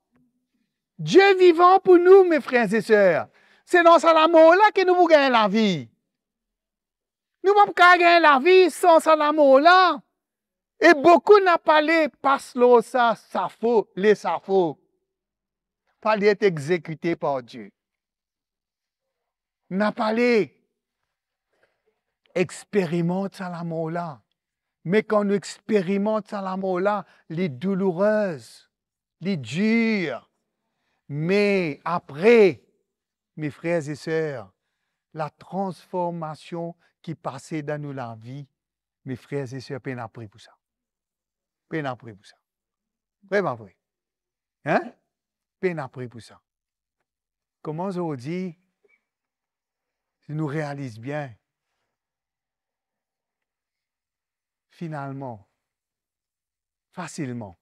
Die vivan pou nou, me frer e ser. Se dan sa lamor la ki nou pou gagn lavi. Nou pa pou kapav gagn lavi san sa lamor la. E boukou napa le pas lor sa, safo, lesafo. Pa le et exekite par Die. Napa le experimant sa lamor la. Me kan nou experimant sa lamor la, li doulourez, li dir. Me apre, me frer e ser, latransformasion ki pase dan nou lavi, me frer e ser, pena pri pou sa. Pena pri pou sa. Vre, pa vre? Hein? Pena pri pou sa. Kouma zordi, si nou realiz bien, finalman, fasilman,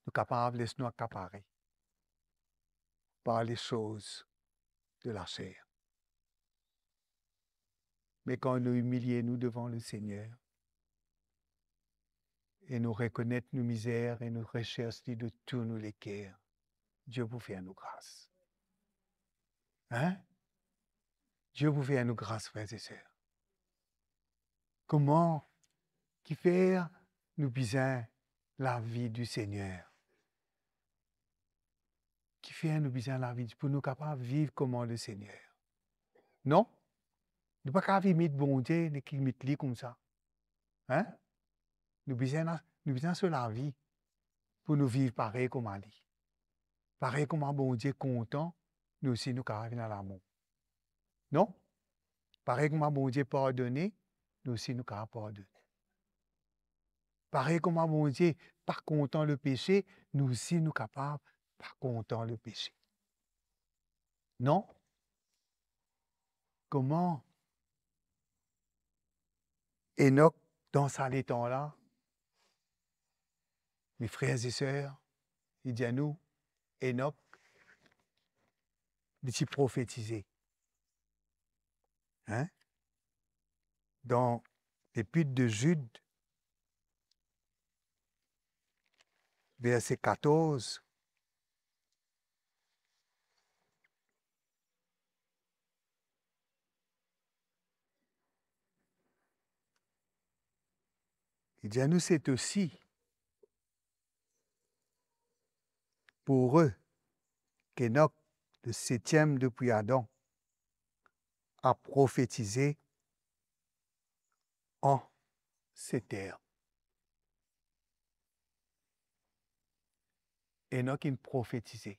nou kapav les nou akapare par les choses de la chair. Me kan nou imilie nou devan Lesegner e nou rekonet nou mizer e nou resers li de tou nou leker, Die pou fer nou gras. Hein? Die pou fer nou gras, frer e ser. Kouma, kifer nou bizin lavi di Segner? Kifer nou bizin lavi pou nou kapav viv kouma Lesegner? Non? Nou pa kapav imit Bondie, nek imit li koumsa. Hein? Nou bizin, nou bizin so lavi pou nou viv parey kouma li. Parey kouma Bondie kontan, nou osi nou kapav ena lamour. Non? Parey kouma Bondie pardone, nou osi nou kapav pardone. Parey kouma Bondie pa kontan lepese, nou osi nou kapav pa kontan lepese. Non? Kouma Enok, dan sa letan la, me frer e ser, li dir nou, Enok, li ti profetize. Hein? Dan Lepit de Zid, verse katorz, li dir nou, c'est aussi pour eux qu'Enoch, le septième depuis Adam, a prophétisé en ces termes. Enok inn profetize.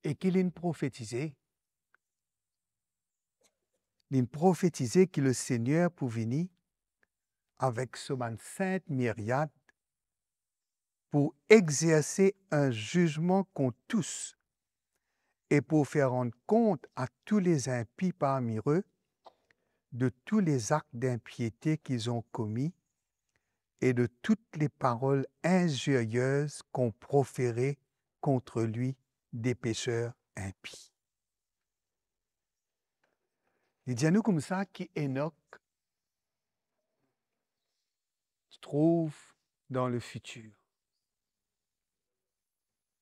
E ki linn profetize? Linn profetize ki Lesegner pou vini avek so bann sint miryad pou exerse enn zizman kont tous e pou fer rann kont a tou le inpi parmi eux de tous les actes d'impiété qu'ils ont commis et de toutes les paroles injurieuses qu'ont proférées contre lui des pécheurs impies. Li dir nou koumsa ki Enok trouv dan lefitir.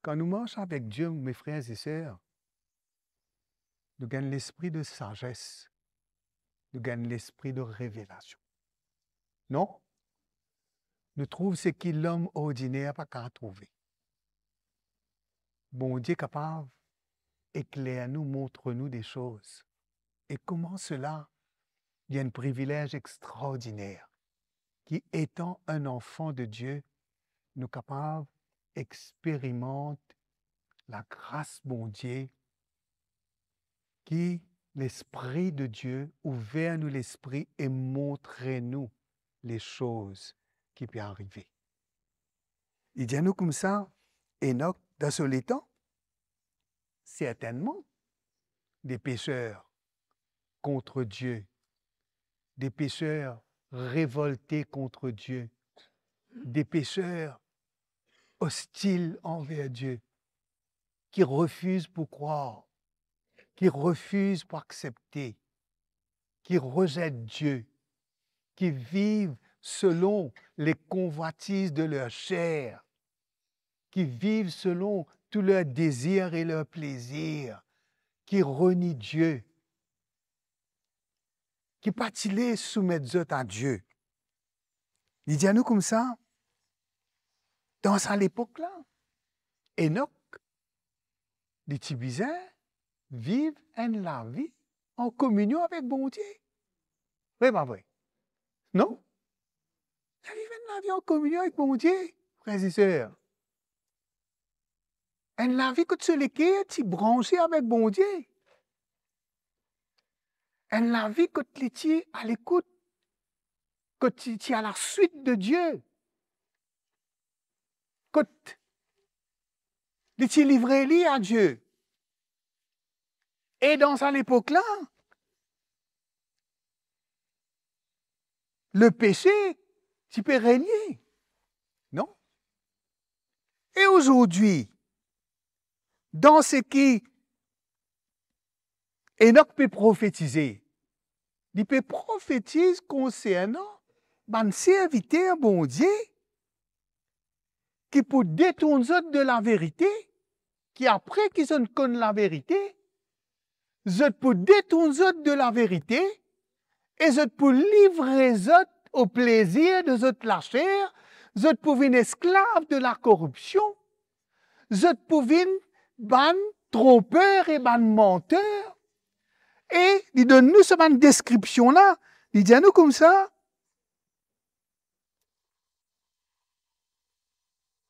Kan nou mars avek Die, me frer e ser, nou gagn lespri de sazes, nou gagn lespri de revelasion. Non? Nou trouv seki lom ordiner pa kapav trouve. Bondie kapav ekler nou, montre nou de soz. E kouma sela, li enn privilez extraordiner, ki etan enn anfan de Die, nou kapav experimant lagras Bondie, ki Lespri de Die ouver nou lespri e montre nou le soz ki pe arive. Li dir nou koumsa, Enok, dan so letan, sertennman, de peser kont Die, de peser revolte kont Die, de peser ostil anver Die, ki refiz pou krwar, ki refiz pou aksepte, ki rezet Die, ki viv selon le konvwatiz de ler ser, ki viv selon tou ler dezir e ler plezir, ki renie Die, ki pa ti le soumet zot a Die. Li dir nou koumsa, dan sa lepok la, Enok, li ti bizin viv enn lavi an kominion avek Bondie. Vre pa vre? Non? Li viv enn lavi an kominion avek Bondie, frer e ser. Enn lavi kot so leker ti branse avek Bondie. Enn lavi kot li ti alekout, kot li ti alaswit de Die, kot li ti livre li a Die. E dan sa lepok la, lepese ti pe renie, non? E azordi, dan seki Enok pe profetize, li pe profetiz konsernan bann serviter Bondie ki pou detourn zot de laverite, ki apre ki zot konn laverite, zot pou detourn zot de laverite e zot pou livre zot o plezir de zot laser, zot pou vinn esklav de lakoripsion, zot pou vinn bann tronper e bann manter. E li donn nou sa bann deskripsion la, li dir nou koumsa,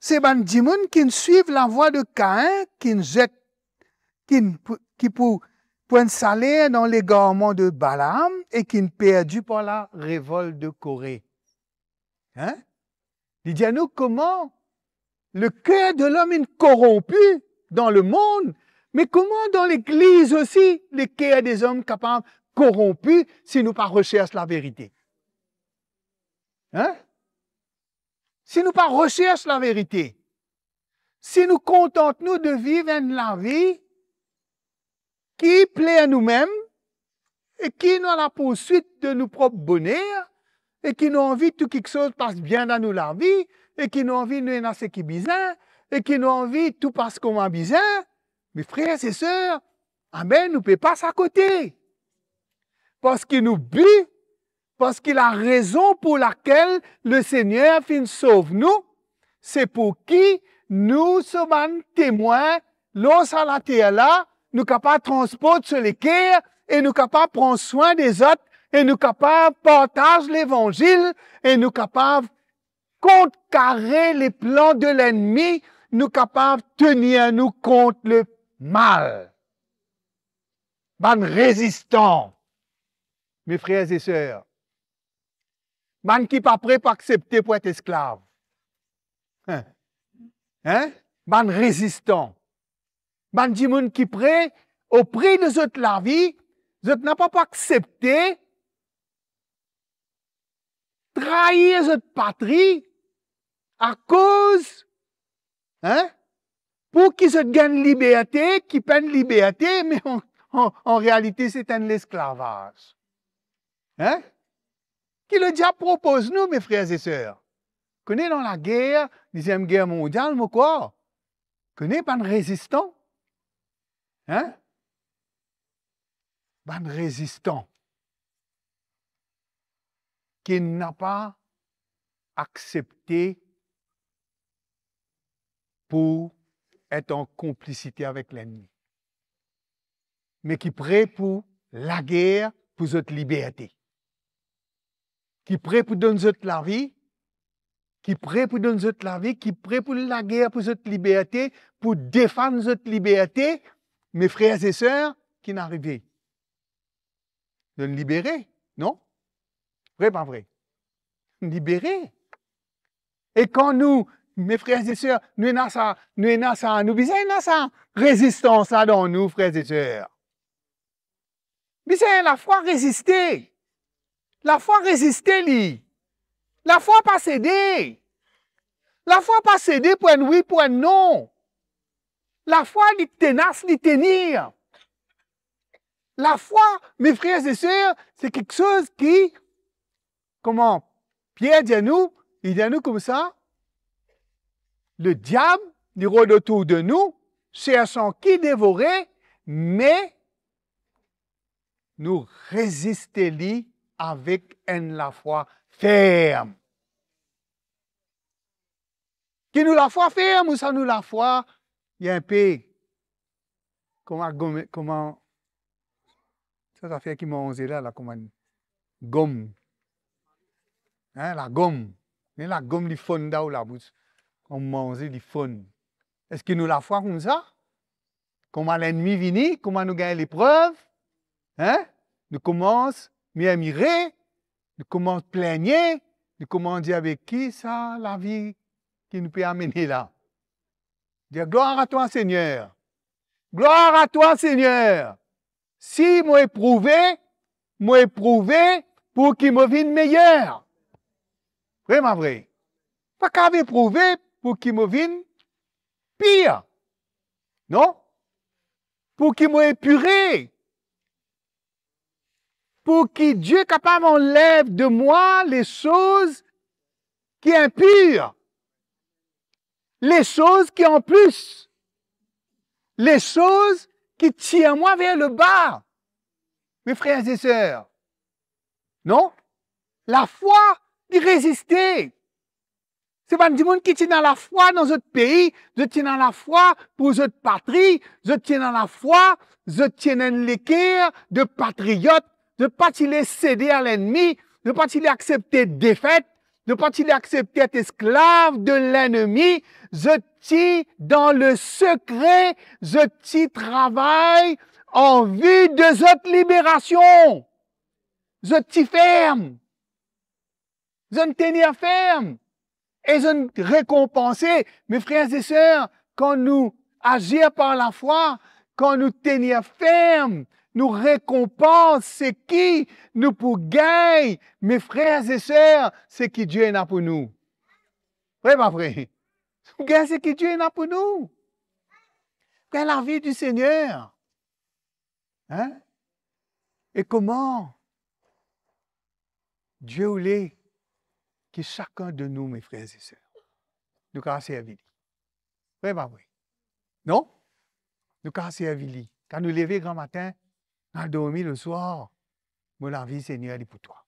se bann dimoun ki'nn swiv lavwa de Kain, ki'nn zet, ki'nn pou, ki pou, pou enn saler dan legarman de Balaam e ki'nn perdi par larevol de Kore. Hein? Li dir nou kouma leker de lom inn koronpi dan lemond, me kouma dan legliz osi, leker dezom kapav koronpi si nou pa resers laverite. Hein? Si nou pa resers laverite, si nou kontant nou de viv enn lavi ki pler noumem e ki nou dan lapourswit de nou prop boner e ki nou anvi tou kiksoz pas bien dan nou lavi e ki nou anvi nou ena seki bizin e ki nou anvi tou pas kouma bizin, me frer e ser, amen, nou pe pas akote. Parski nou bi, parski larezon pou lakel Lesegner finn sov nou, se pou ki nou so bann temwin lor sa later la, nou kapav transport so leker e nou kapav pran swin de zot e nou kapav partaz levanzil e nou kapav kontrkare leplan de lennmi, nou kapav tenir nou kont lemal. Bann rezistan, me frer e ser, bann ki pa pre pou aksepte pou et esklav. Hein? Hein? Bann rezistan. Bann dimoun ki pre, o pri de zot lavi, zot napa pou aksepte trair zot patri akoz, hein, pou ki zot gagn liberte, ki pa enn liberte, me an, an, an realite se enn lesklavaz. Hein? Ki lediab propoz nou, me frer e ser? Kone dan lager, Deziem Ger Mondial, mo krwar, kone bann rezistan? Hein? Bann rezistan ki napa aksepte pou et an konplisite avek lennmi, me ki pre pou lager pou zot liberte, ki pre pou donn zot lavi, ki pre pou donn zot lavi, ki pre pou lager pou zot liberte, pou defann zot liberte, me frer e ser, ki'nn arive? Zot libere, non? Vre, pa vre? Libere. E kan nou, me frer e ser, nou ena sa, nou ena sa, nou bizin ena sa rezistans la dan nou, frer e ser. Bizin lafwa reziste. Lafwa reziste li. Lafwa pa sede. Lafwa pa sede pou enn wi, pou enn non. Lafwa li tenas, li tenir. Lafwa, me frer e ser, se kiksoz ki, kouma Pier dir nou, li dir nou koumsa, lediab, li rod otour de nou, sersan ki devore, me nou reziste li avek enn lafwa ferm. Ki nou lafwa ferm ou sa nou lafwa, li enpe kouma gom, kouma sa zafer ki manze la, la, kouma gom. Hein, lagom. Me lagom li fonn dan ou labous. Kan ou manze, li fonn. Eski nou lafwa koumsa? Kouma lennmi vini, kouma nou gagn leprev, hein? Nou koumans mirmire, nou koumans plengne, nou koumans dir, "Be ki sa lavi ki nou pe amene la?" Dir, "Gloire à toi, Seigneur. Gloire à toi, Seigneur. Si mo eprouve, mo eprouve pou ki mo vinn meyer." Vre, pa vre? Pa kav eprouve pou ki mo vinn pir. Non? Pou ki mo epire. Pou ki Dieu kapav anlev de mwa les choses ki inpir, les choses ki anplis, les choses ki tir mwa ver leba. Me frer e ser, non? Lafwa, li reziste. Se bann dimoun ki ti ena lafwa dan zot pei, zot ti ena lafwa pou zot patri, zot ti ena lafwa, zot ti ena enn leker de patriot, zot pa ti le sede a lennmi, zot pa ti le aksepte defet, Zot pa ti le aksepte et esklav de lennmi, zot ti dan lesekre, zot ti travay an vi de zot liberasion. Zot ti ferm. Zot tenir ferm. E zot rekonpanse. Me frer e ser, kan nou azir par lafwa, kan nou tenir ferm, nou rekonpans seki nou pou gagn. Me frer e ser, seki Die ena pou nou. Vre pa vre? Nou gagn seki Die ena pou nou. Gagn lavi di Segner. Hein? E kouma Die oule ki sakenn de nou, me frer e ser, nou kapav servi li. Vre pa vre? Non? Nou kapav servi li. Kan nou leve gramatin, nou al dormi leswar, mo lavi, Segner, li pou twa.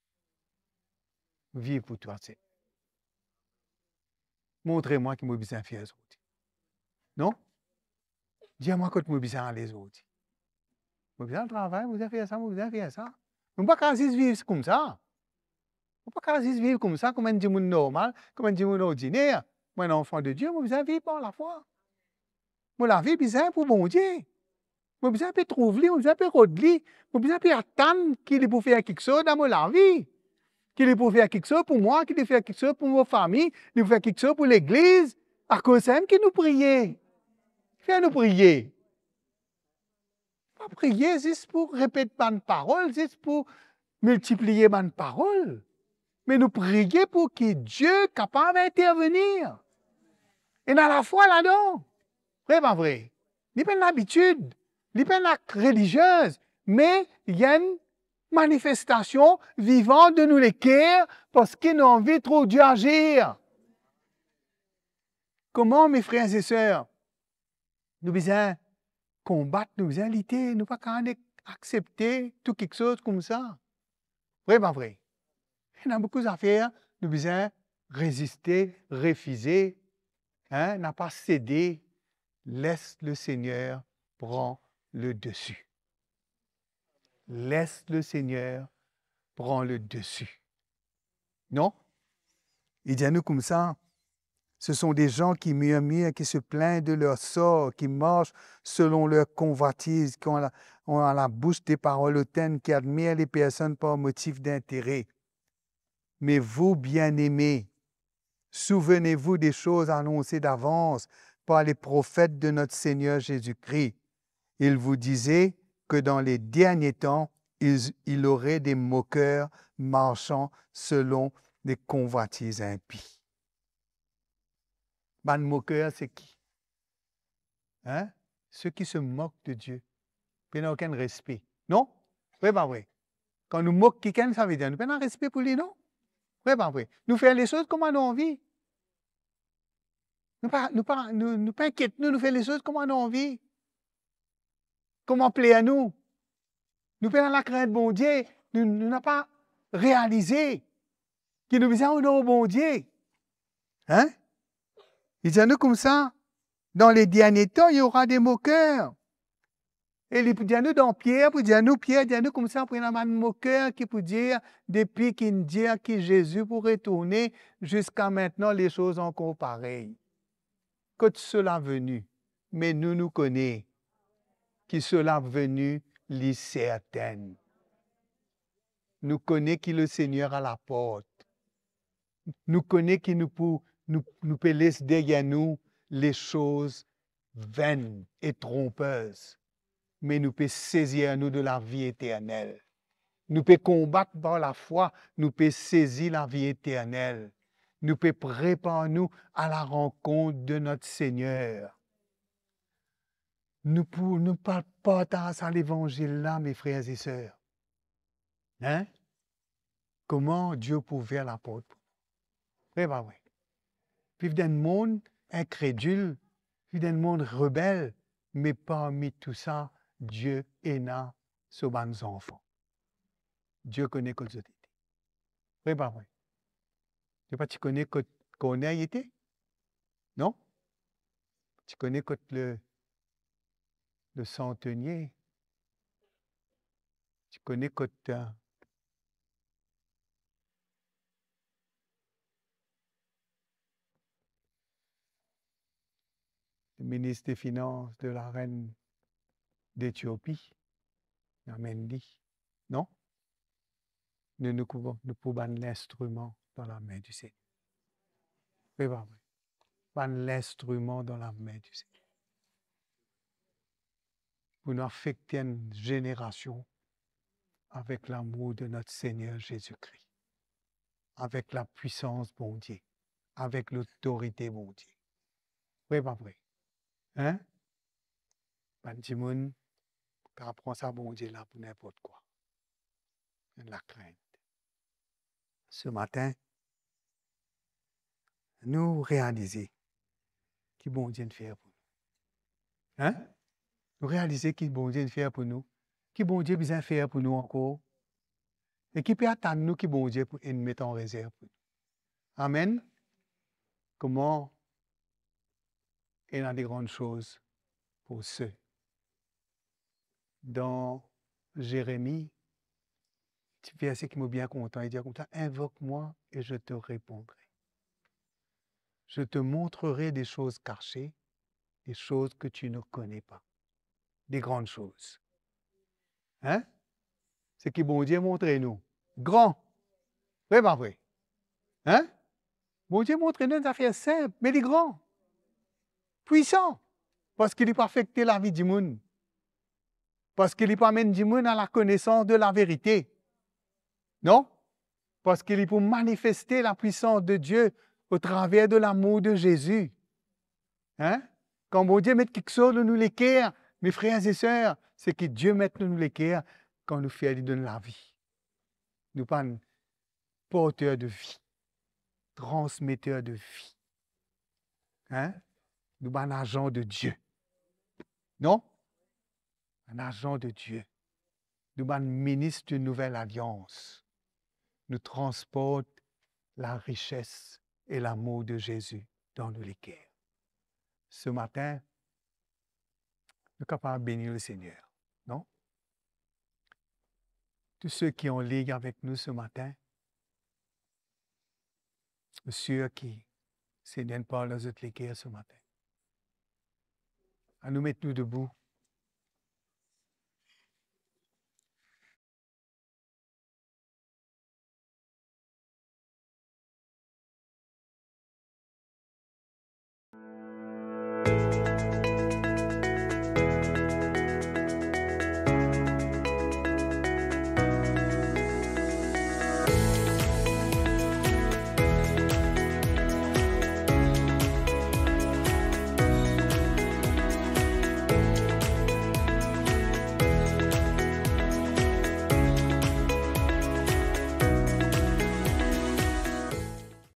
Mo viv pou twa, Segner. Montre mwa ki mo bizin fer zordi. Non? Dir mwa kot mo bizin ale zordi. Mo bizin al travay, mo bizin fer sa, mo bizin fer sa. Mo pa kapav zis viv koumsa. Mo pa kapav zis viv koumsa, kouma enn dimoun normal, kouma enn dimoun ordiner. Mo enn anfan de Die, mo bizin viv par lafwa. Mo lavi bizin pou Bondie. Mo bizin pe trouv li, mo bizin pe rod li, mo bizin pe atann ki li pou fer kiksoz dan mo lavi. Ki li pou fer kiksoz pou mwa, ki li fer kiksoz pou mo fami, li pou fer kiksoz pou legliz. Akoz samem ki nou priye. Fer nou priye. Pa priye zis pou repet bann parol, zis pou miltipliye bann parol. Me nou priye pou ki Die kapav intervenir. Ena lafwa ladan. Vre pa vre? Li pa enn labitid, li pa enn akt relizie, me li enn manifestasion vivan de nou leker, parski nou anvi trouv Die azir. Kouma, me frer e ser, nou bizin konbat, nou bizin lite, nou pa kapav nek aksepte tou kiksoz koumsa. Vre pa vre? Ena boukou zafer nou bizin reziste, refize, hein, napa sede. Les le Seigneur pran le desi. Les le Seigneur pran le desi. Non? Li dir nou koumsa, ce sont des gens qui murmurent, qui se plaignent de leur sort, qui marchent selon leur convoitise, qui ont à la, ont à la bouche des paroles hautaines, qui admirent les personnes par motif d'intérêt. Mais vous, bien-aimés, souvenez-vous des choses annoncées d'avance par les prophètes de notre Seigneur Jésus-Christ. Ils vous disaient que dans les derniers temps, ils, il aurait des moqueurs marchant selon des convoitises impies. Bann moker se ki? Hein? Ceux qui se moquent de Dieu. Pena okenn respe. Non? Vre pa vre? Kan nou mok kikenn, savedir nou pena respe pou li, non? Vre pa vre? Nou fer lesoz kouma nou anvi. Nou pa, nou pa, nou, nou pa inkiet nou, nou fer lesoz kouma nou anvi. Kouma pler nou. Nou pena lakrint Bondie, nou, nou napa realize ki nou bizin onor Bondie. Hein? Li dir nou koumsa, dans les derniers temps, il y aura des moqueurs. E li pou dir nou dan Pier, pou dir nou, Pier dir nou koumsa, pou ena bann moker ki pou dir, depi ki'nn dir ki Zezi pou retourne, ziska mintnan, lesoz ankor parey. Kot sela veni? Me nou, nou kone ki sela veni, li sertin. Nou kone ki Lesegner a laport. Nou kone ki nou pou, nou, nou pe les deryer nou lesoz venn e tronpez, me nou pe sezir nou de lavi eternel. Nou pe konbat par lafwa, nou pe sezi lavi eternel. Nou pe prepar nou a la rankont de not Segner. Nou pou, nou pa partaz sa levanzil la, me frer e ser. Hein? Kouma Die pou ouver laport pou nou? Vre pa vre? Viv dan enn mond inkredil, viv dan enn mond rebel, me parmi tou sa, Die ena so bann zanfan. Die kone kot zot ete. Vre pa vre? Zot pa ti kone kot Korney ete? Non? Ti kone kot le, le santonie? Ti kone kot, euh, minis de finans de larenn Etiopi, amenn li. Non? Nou, nou pou, nou pou bann linstriman dan lame di Segner. Vre pa vre? Bann linstriman dan lame di Segner. Pou nou afekte enn zenerasion avek lamour de not Segner Zezi Kri, avek lapwisans Bondie, avek lotorite Bondie. Vre pa vre? Hein? Bann dimoun kapav pran sa Bondie la pou ninport kwa. Enn lakrint. Se matin, nou realize ki Bondie inn fer pou nou. Hein? Nou realize ki Bondie inn fer pou nou, ki Bondie bizin fer pou nou ankor, e ki pe atann nou ki Bondie pou inn met an rezerv pou nou. Amen. Kouma ena de grann soz pou se. Dan Zeremi, ti verse ki mo bien kontan, li dir koumsa, invoque-moi et je te répondrai. Je te montrerai des choses cachées, des choses que tu ne connais pas. Des grandes choses. Hein? Seki Bondie montre nou. Gran. Vre pa vre? Hein? Bondie montre nou enn zafer sinp, me li gran. Pwisan. Parski li pou afekte lavi dimoun. Parski li pou amenn dimoun a lakonesans de laverite. Non? Parski li pou manifeste lapwisans de Die otraver de lamour de Zezi. Hein? Kan Bondie met kiksoz dan nou leker, me frer e ser, seki Die met dan nou leker, kan nou fer li donn lavi. Nou bann porter de vi, transmeter de vi. Hein? Nou bann azan de Die. Non? Bann azan de Die. Nou bann minis de nouvel alians. Nou transport larises e lamour de Zezi dan nou leker. Se matin, nou kapav beni Lesegner, non? Tou seki an lig avek nou se matin, mo sir ki Segner inn parl dan zot leker se matin. Anou met nou debou,